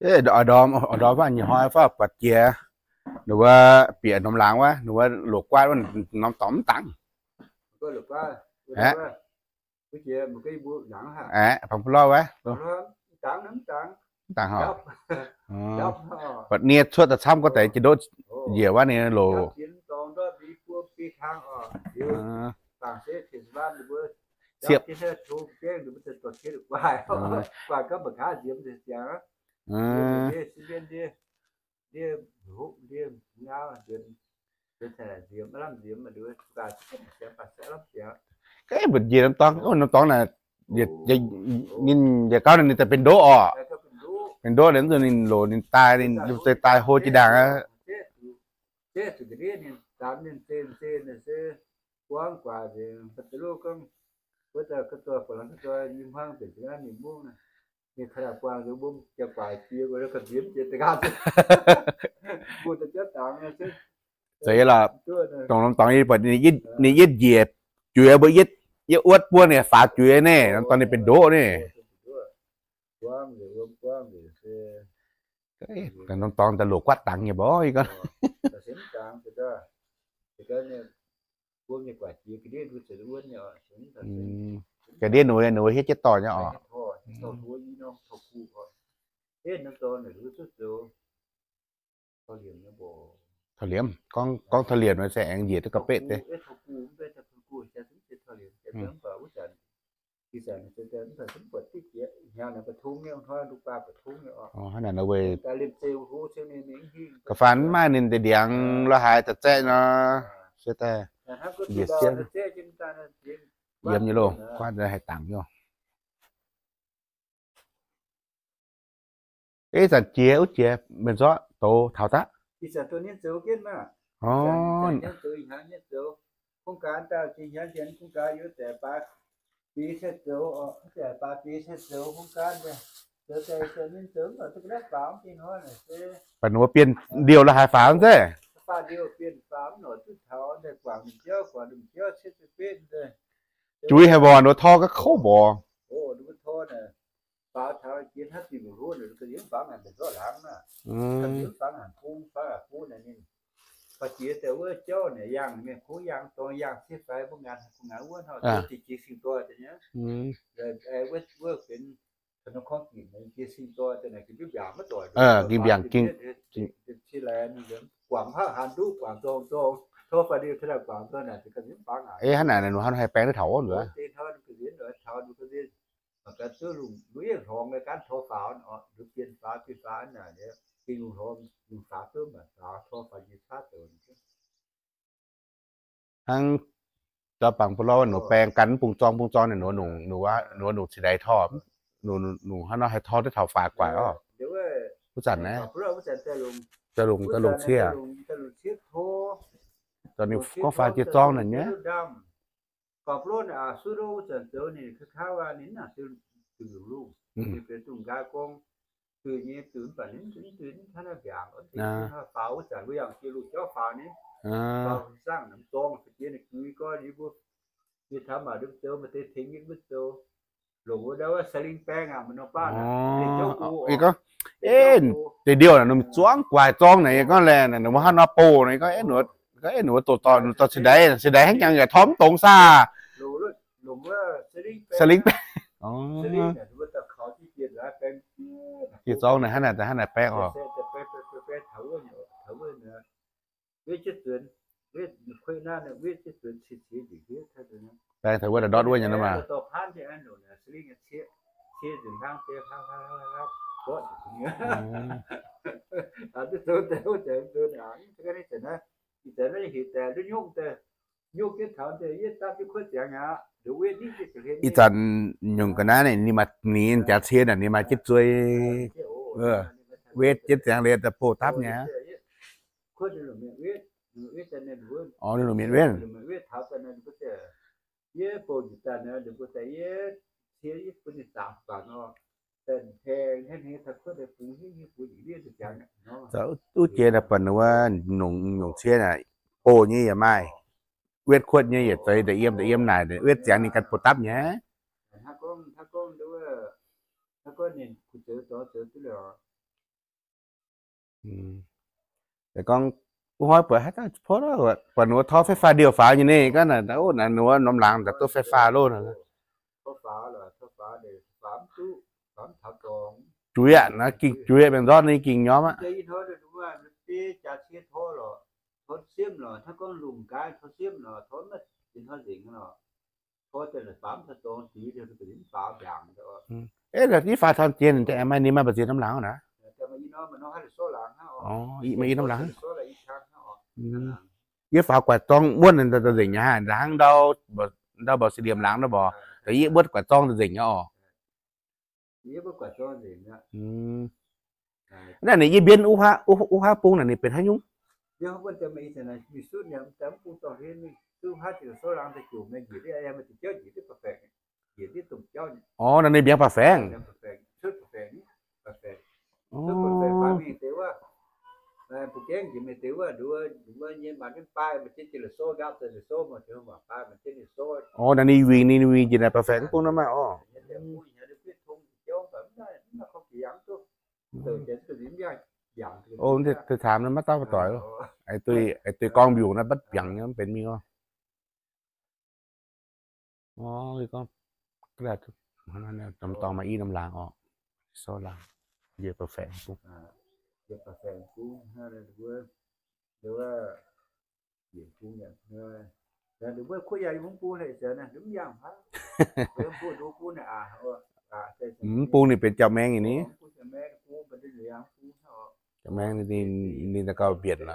Ndorm, ndorm wuov nyei hnoi fai buatc jiex, ninh wuov bieqc norm laangz wuov, ninh wuov loz-guaatv wuov norm dorngx mv dangx. Aeqv, aeqv, bangc bu lorh wuov, mv dangx oc. Buatc nie cuotv daaih camv gorngv deix jiex ndoqv njiec wuov ninh loz. Siepv. Ga'naaiv mbu'ziex norm dorngx naaic, ninh yietc gauh ninh daaih benx ndoqv oc. Benx ndoqv liuz ninh loz ninh daaih, ninh daaih hlo jiex ndaangc aqv. Zeiz lorqc, dongh norm dorngx yie buatc ninh yietv njiec juiz mbuo, yietv wuotv buo ninh faaux juiz naaiv, norm dorngx ninh benx ndoqv naaiv. Norm dorngx daaih loz-guaatv dangx nyei mborqv. Ga'ndiev ninh, ninh hietv jienv dorh nyei oc. Taux liemh, gorngv taux liemh nor se aengx njiec duqv ga'betv deix. Hnangv naaic nor weic ga'faan mv maaih ninh deix ndiangx la'haaix da'zaeqv nor, se daaih njiec siepv yiem nyei loh, guaatv haih dangx nyei. Ih zanc jiex wuov jiex mienh zorqv douz taux daqv. Baac ninh mbuo bienh ndiouh la'haaix faaux nzengc. Juiz haic mborqc, ninh mbuo tor ga'kouv mborqc. Ging mbiaangc ging, hnangv naaic ninh haih baeng duqv taux wuov nduov. Hnangv daaih bangc bu lorh wuov nor baeng gan bung zorng bung zorng naaic, ninh wuov nongc cingx daaih tor, nongc hnangv nor haih tor duqv taux faaux guaic oc. Wuov zanc naaiv, daaih longc, daaih longc ciev. Ninh gorngv faaux jiex zorng naaic nyei. Gorngv, eix, deix ndiouh naaic ninh zuangv guaaix zorng naaic, gorngv laeh ninh mbuo hnangv nor boh naaic, gorngv ninh mbuo doqc dorh, dorh cingx daaih, cingx daaih hnangv jangx yaac tor mv dongz saah. Sa lingv baeng. Jiex zorng naaic hnangv naaic, hnangv naaic baeng oc. Baeng taux wuov ndortv wuov nyei nor maah. Ih zanc nyungc ga'naaiv ninh maaih, ninh jaax cie naaic, ninh maaih jienv zuei, wetv jienv ziangx liuz daaih bouh dapv nyei. Ninh lungh mietc wetv. Wuov jiex naaic buatc ninh wuov nyungc cie naaic, bouh nyei yaac maaih, wetv kuotv nyei yaac zeiz, da'yiem da'yiem naaic wetv ziangx ninh ganh bouh dapv nyei. Gorngv wuov hnoi buatc haaix dauh buatc ninh mbuo tor ไฟฟ้า ndiouh faaux nyei ni, ganh naaic wuov naaic ninh mbuo norm laangz daaih duqv ไฟฟ้า loh. Juiz aqv, naaiv ging juiz aqv, mienh ndortv ninh ging nyormh aqv. Ov, yie faaux taux jiex ninh maaih ninh maaih mbu'ziex norm laangz naaic. Maaih i norm laangz. Yie faaux guatc zorng muonv daaih nzengc nyei hnangv, ndau, ndau mborqc สี่เหลี่ยม laangz nor mborqc, yie muonv guatc zorng nzengc nyei oc. Naaiv ninh yie mbienv wuov haav bung naaic ninh benx haaix nyungc? Orv, naaiv ninh mbiengx baeqc faengx. Orv, naaiv ninh wingc, ninh wingc njiec naaic baeqc faengx bung nor maah orv. Deix taamx naaiv maiv dauh doic, duih gorngv mbiungc naaiv maiv biangc nyei, mv benx mingh orv. Domh dorngx maaih i norm laangz orqc. Njiec baeqc faengx bung. Mv bung ninh benx jauv-maeng nyei ni. Jauv-maeng ninh, ninh daaih gauh mbienc aqv.